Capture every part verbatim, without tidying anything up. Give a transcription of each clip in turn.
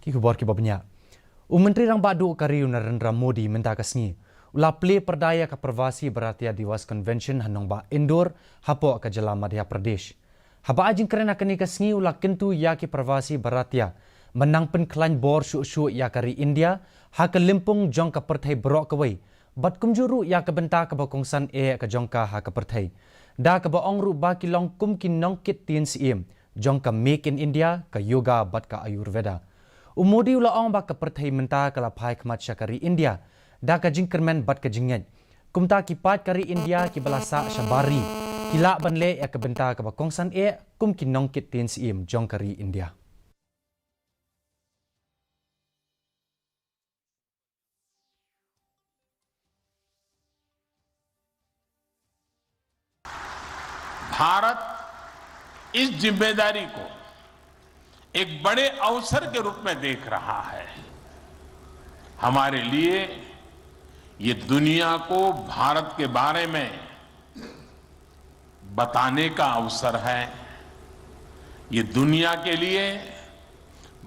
Ki khubor kiba bniah. U Myntri Rangbah Duh ka ri u Narendra Modi mynta ka sngi u la plie pyrda ïa ka Pravasi Bharatiya Diwas Convention ha nongbah Indore hapoh ka jylla Madhya Pradesh. Haba ai jingkren ha kane ka sngi u la kyntu ïa ki Pravasi Bharatiya ban nang pynkhlaiñ bor shuh shuh ïa ka ri India ha ka lympung jong ka pyrthei baroh kawei bad kumjuh ruh ïa ka bynta kaba kongsan eh ka jong ka ha ka pyrthei. Da kaba ong ruh ba ki long kum ki nongkit tien syiem jong ka Make in India, ka Yoga bad ka Ayurveda. U Modi u la ong ba ka pyrthei mynta ka la phai khmat sha ka ri India da ka jingkyrmen bad ka jingngeit. Kumta ki paid ka ri India kiba la sah shabar ri ki lah ban leh ïa ka bynta kaba kongsan eh kum ki nongkit tien syiem jong ka ri India. भारत इस जिम्मेदारी को एक बड़े अवसर के रूप में देख रहा है। हमारे लिए ये दुनिया को भारत के बारे में बताने का अवसर है। ये दुनिया के लिए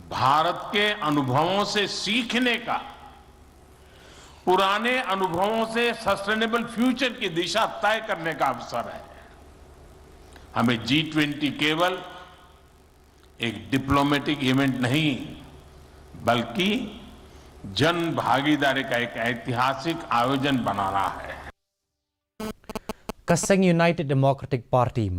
भारत के अनुभवों से सीखने का, पुराने अनुभवों से सस्टेनेबल फ्यूचर की दिशा तय करने का अवसर है। हमें जी ट्वेंटी केवल एक डिप्लोमेटिक इवेंट नहीं, बल्कि जन भागीदारी का एक ऐतिहासिक आयोजन बनाना है। Ka seng United Democratic Party